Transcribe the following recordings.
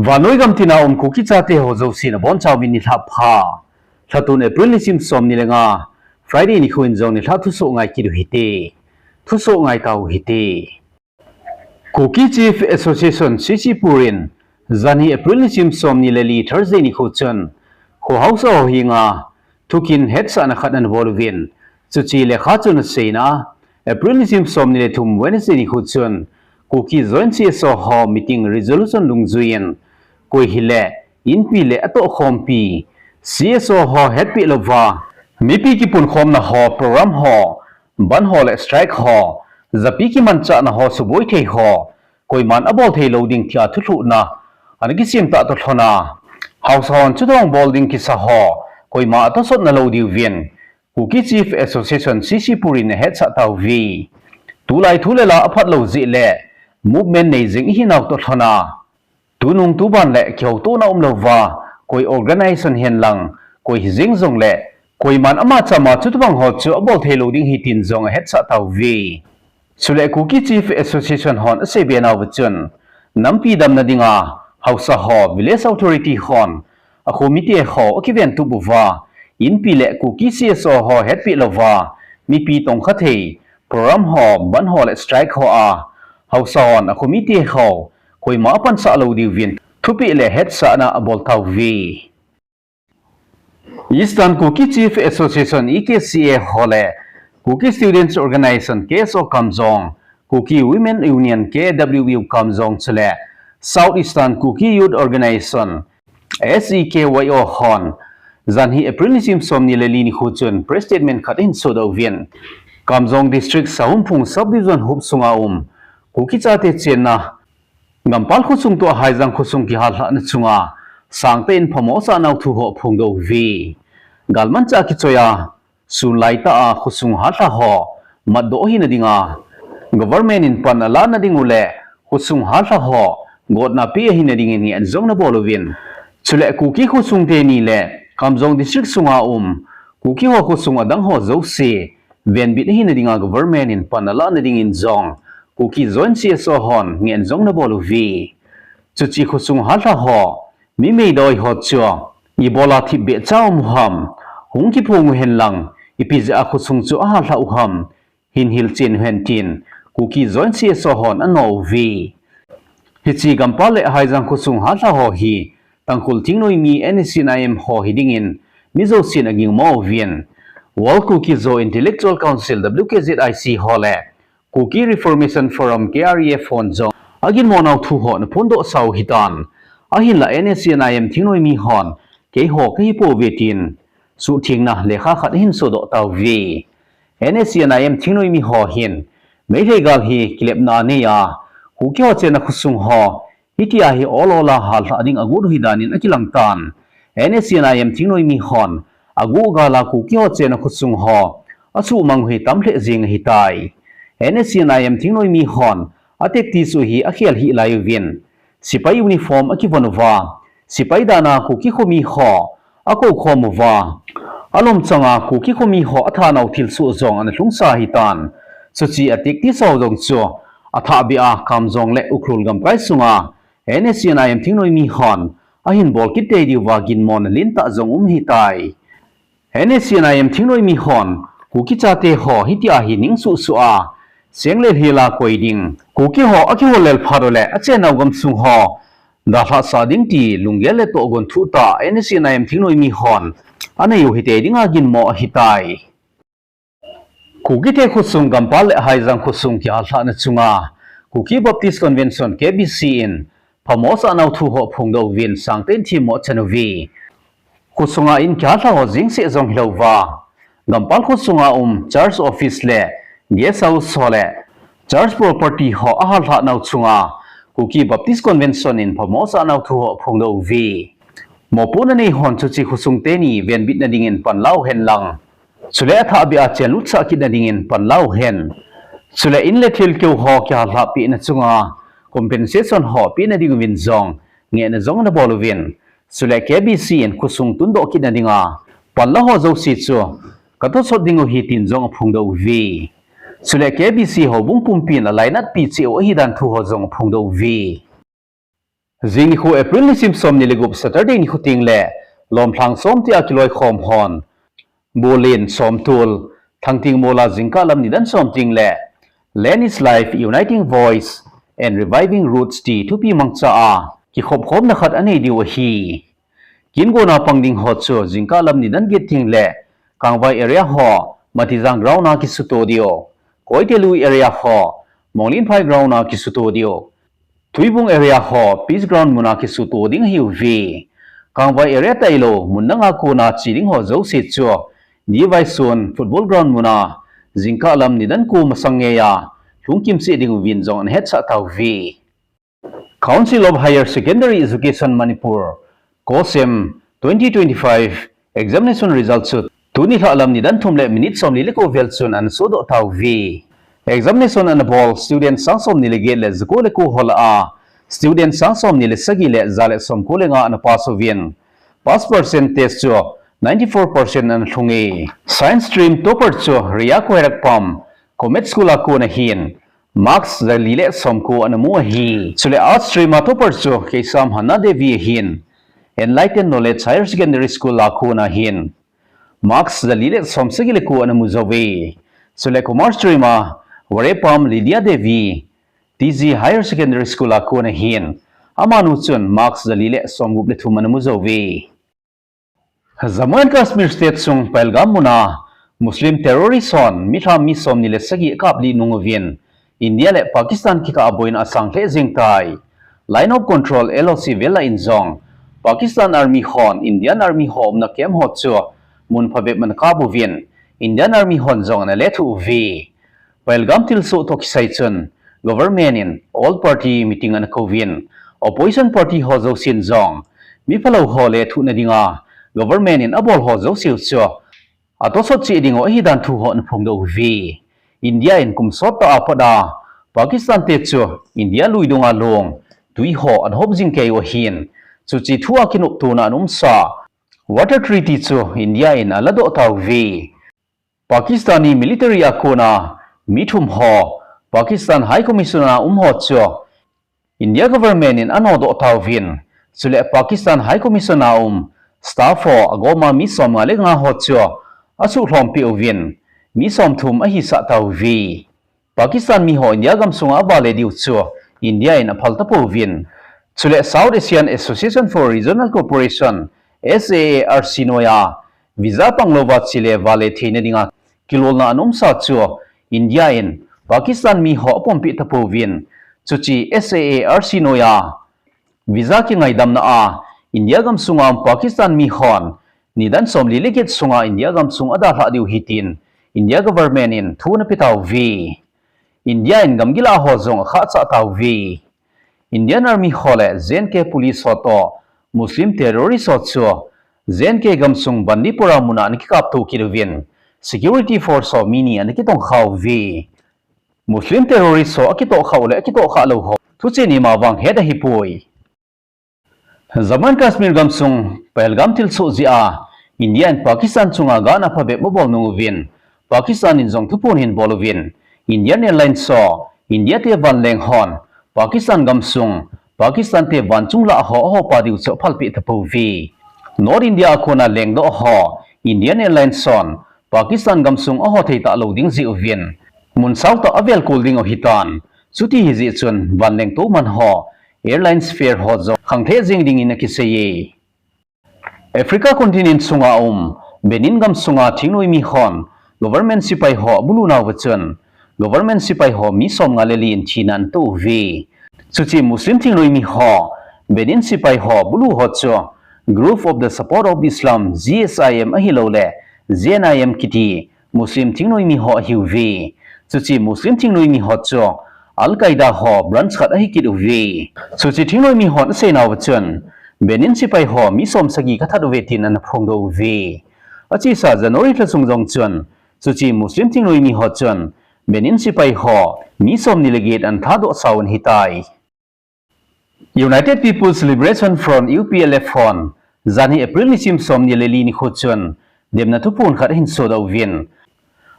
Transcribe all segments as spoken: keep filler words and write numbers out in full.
Vannoi gam tina um Kuki chate ho jouse nabonchauvin nilhah pha. Lhatun April nisim somni le nga, Friday nikho in jong nilhah thusoh ngai kit u hite. Thusoh ngai tau hite. Kuki Chief Association C C Pur in, janhi April nisim somni le li Thursday nikho chun, kho haosa ho henga thukin hetsahna khat anabol uvin. Chuche lekha chun aseina, April nisim somni le thum Wednesday nikho chun, Kuki Joint C S O ho meeting resolution dungjuiyin, koi hile, inpi le atohkhompi, C S O ho hetpeh louva, mipi kipunkhomna ho, program ho, bandh ho le strike ho, japi kimanchahna ho, suboi thei ho, koiman abol thei lou ding tia thulhuhna ana kisem tah toh lhona, haosa hon chutobang bol ding kisa ho, koima atosot nalou diuvin, Kuki Chief Association C C Pur in ahetsah tauve. Tulai thu le la aphat lou jeh le, movement nei jing ihinau toh lhona, tunung tuban le kihoutohna umlouva, koi organization hen lang, koi hijeng jongle, koiman ama chama chutobang ho chu abol thei lou ding ahi tin jong ahetsah tauve. Chule Kuki Chief Association hon aseibe nauva chun, nampi damna dinga, haosa ho, village authority hon, akho mite ho akiventup uva, inpi le Kuki C S O ho hetpeh louva, mipi tongkha thei, program ho, bandh ho le strike ho a, haosa hon akho mite ho, koima apansah lou diuvin, thupeh le hetsahna abol tauve. Eastern Kuki Chief Association, E K C A ho le Kuki Students Organization, K S O Kamjong, Kuki Women Union, K W U Kamjong chule South Eastern Kuki Youth Organization, S E K Y O hon, janhi April nisim somni le li nikho chun press statement khat ahin sodoh uvin, Kamjong District Sahumphung Subdivision huop sunga um Kuki chate chenna Gampal khosung toh Haijang khosung kihalhahna chunga sangtah in phamo asahnau thu ho aphongdoh uve. Galmanchah kichoiya, sunlai tah a khosung halha ho matdoh ahina dinga, government in pan alahna ding u le khosung halha ho gotna pe ahina dingin ngehna jong anabol uvin. Chule Kuki khosung teni le Kamjong District sunga um Kuki ho khosung adang ho jouse venbit ahina dinga government in pan alahna dingin jong Kuki Joint C S O hon ngehna jong anabol uve. Chuche khosung halha ho, mi meidoi ho chu, ibola thipbeh cha aum u ham, hung kiphong uhen lang, ipi jeh a khosung chu ahalhah u ham, hin hilchen uhen tin, Kuki Joint C S O hon ano uve. Hiche Gampal le Haijang khosung halha ho hi, Tangkhul thingnoimi N S C N I M ho hidingin, mi jousen aginmo uvin. World Kuki Zo Intellectual Council, W K Z I C ho le, Kuki Reformation Forum, K R E F hon jong aginmo nau thu ho ana phondoh sau hitan. Ahinla N S C N I M thingnoimi hon keiho kahi pouve tin suhthengna lekha khat ahin sodoh tauve. N S C N I M thingnoimi ho hin Meitei gal hi kilepna anei a, Kuki ho chenna khosung ho hitia hi ol ol a halhah ding agot u hidan in akilang tan. N S C N I M thingnoimi hon agot gal a Kuki ho chenna khosung ho asuhmang u hi tam lheh jeng ahitai. N S C N I M thingnoimi hon a tactics u hi akhel hih lai uvin, sepai uniform akivon uva, sepai dan a Kuki khomi ho akou khom uva, alom chang a Kuki khomi ho athanau thilsoh jong ana lhungsa ahitan. Chuche a tactics ho jong chu athahbeh a Kamjong le Ukhrul gamkai sunga N S C N I M thingnoimi hon ahin bol kit tei diuva ginmona lentah jong um ahitai. N S C N I M thingnoimi hon Kuki chate ho hitia hi ning suhsuh a, seng le lhel a koi ding, Kuki ho akihol lel phat uleh achennau gamsung ho dalhah sah ding ti lunggel le tohgon thuh tah N S C N I M thingnoimi hon anei u hitei dinga ginmo ahitai. Kukite khosung Gampal le Haijang khosung kihalhahna chunga Kuki Baptist Convention, K B C in phamo asahnau thu ho aphongdoh uvin sangtah in themmo achan uve. Khosunga in kihalhah ho jeng seh jong hilouva, Gampal khosunga um church office le guest house ho le church property ho ahalhahnau chunga Kuki Baptist Convention in phamo asahnau thu ho aphongdoh uve. Mopohna nei hon chuche khosung teni venbitna dingin panla uhen lang, chule athahbeh a chenlut sah kitna dingin panla uhen. Chule in le thil keu ho kihalhah pehna chunga compensation ho pehna dinguvin jong ngehna jong anabol uvin. Chule K B C in khosung tundoh kitna dinga panla ho jouse chu katosot ding u ahi tin jong aphongdoh uve. Chule K B C houbung pumpin alainatpi cheh u ahidan thu ho jong aphongdoh uve. Jing nikho April nisim somni le gup Saturday nikho tengle lomlhang som tia kiloikhom hon Bolin, Somtul, Thangting mola jingkah lam nidan som tengle Land is Life, Uniting Voice and Reviving Roots ti thupi mangcha a kikhopkhomna khat anei diu ahi. Kingona pang ding ho chu jingkah lam nidan get tengle Kangvai area ho Matijang ground a kisuto diu, Koite Lui area ho Monglinphai ground a kisuto diu, Tuibung area ho Peace Ground muna kisuto ding ahiuve. Kangvai area tailou mun danga kona che ding ho jouse chu Divaisun Football Ground muna jingkah lam nidan ko masang ngeiya lhungkim cheh ding uvin jong ana hetsah tauve. Council of Higher Secondary Education Manipur, COHSEM twenty twenty-five examination result chu tuni lhah lam nidan thum le minute somli le ko vel chun ana sodoh tauve. Examination ana bol student sang somni le get le jako le ko ho lah a student sang somni le sagi le ja le somko le nga ana pass uvin, pass percentage chu ninety-four percent ana lhunge. Science stream topper chu Ria Khoirakpam Comet School a kona hin marks jali le somko ana mu ahi. Chule Arts stream a topper chu Keisam Hannah Devi ahin, Enlighten Knowledge Higher Secondary School a kona hin marks jali le somsagi le ko ana mu jouve. Chule Commerce stream a Varepam Lydia Devi, T G Higher Secondary School a kona hin, amanu chun marks jali le somgup le thum ana mu jouve. Jammu and Kashmir State sung Pahalgam muna Muslim terrorist hon mi lham mi somni le sagi akap lih nung uvin, India le Pakistan kikah a boina asang lheh jeng tai. Line of Control, L O C vel lah in jong Pakistan Army hon Indian Army ho umna camp ho chu mun phabep in ana kap uvin, Indian Army hon jong ana lethuh uve. Pahalgam thilsoh toh kisai chun government in all party meeting ana kouvin, opposition party ho jousen jong mi phalou ho lethuhna dinga government in abol ho jouse chu atosot cheh diu ahidan thu ho ana phongdoh uve. India in kum sot tah a pat a Pakistan te chu India lui dunga long tui ho ana hop jing kei u ahin, chuche thu a kinoptona ana umsa Water Treaty chu India in aladoh tauve. Pakistani military a kona mi thum ho Pakistan High Commission a um ho chu India government in anodoh tauvin, chule Pakistan High Commission a um staff ho agoma mi somnga le nga ho chu asuhlhom peh uvin, mi somthum ahisah tauve. Pakistan mi ho India gamsunga avale diu chu India in aphal tapouvin, chule South Asian Association for Regional Cooperation, S A A R C noiya visa panglouva chele vale theina dinga kilolna ana umsa chu India in Pakistan mi ho apompeh tapouvin, chuche S A A R C noiya visa kingaidamna a India gamsunga um Pakistan mi hon nidan somli le get sunga India gamsung adalhah diu ahi tin India government in thu ana pe tauve. India in gamgilah ho jong akhahchah tauve. Indian Army ho le J and K Police ho toh Muslim terrorist ho chu J and K gamsung Bandipora muna ana kikapto kit uvin, security force ho mi ni ana kitongkha uve. Muslim terrorist ho akitohkhah u le akitohkhah lou ho thuchen ima vang het ahipoi. Jammu and Kashmir gamsung Pahalgam thilsoh jeh a India in Pakistan chunga gahna phabep abol nung uvin, Pakistan in jong thuphon ahin bol uvin, Indian Airlines ho India te vanleng hon Pakistan gamsung Pakistan te vanchung lah ho ahopa diu chu aphalpeh tapouve. North India a kona lengdoh ho Indian Airlines hon Pakistan gamsung aho thei talou ding jeh uvin, mun sao tah a avel kol diu ahitan, chuti ahijeh chun vanleng tou man ho airlines fare ho jong khang lheh jeng dingin akiseiye. Africa continent sunga um Benin gamsunga thingnoimi hon government sepai ho abulu nauva chun government sepai ho mi somnga le li in thina ana toh uve. Chuche Muslim thingnoimi ho Benin sepai ho bulu ho chu Group of the Support of Islam, G S I M ahilouleh J N I M kiti Muslim thingnoimi ho ahiuve. Chuche Muslim thingnoimi ho chu Al Qaeda ho branch khat ahikit uve. Chuche thingnoimi hon aseinauva chun Benin sepai ho mi somsagi kathat uve tin ana phongdoh uve. Achesa January lha sung jong chun chuche Muslim thingnoimi ho chun Benin sepai ho mi somni le get ana thadoh sau ana hitai. United People's Liberation Front, U P L F hon janhi April nisim somni le li nikho chun demna thuphon khat ahin sodoh uvin,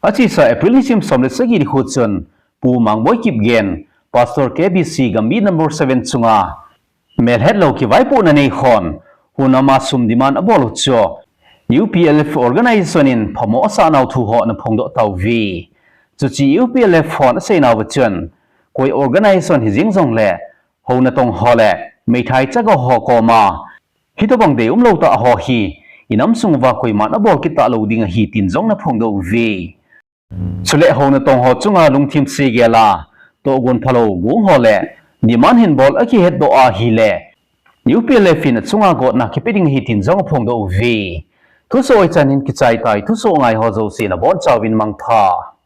achesa April nisim som le sagi nikho chun Pu Mangboi Kipgen, Pastor K B C Gambih number seven chunga Melhetlou kivaipohna nei hon, hunama sum demand abol u chu U P L F organization in phamo asah nau thu ho ana phongdoh tauve. Chuche U P L F hon aseinauva chun, koi organization hijeng jongle, hou natong ho le meithai chaga ho koma hitobang deium lou tah ho hi inam sung uva koiman abol kit talou ding ahi tin jong ana phongdoh uve. Chule hou natong ho chunga lungthim se gel a, tohgon phalou gong ho le demand hin bol akihetdoh ahile, U P L F in achunga gotna kipe ding ahi tin jong aphongdoh uve. Thusoh hichan in kichai tai, thusoh ngai ho jouse nabonchauvin mangpha.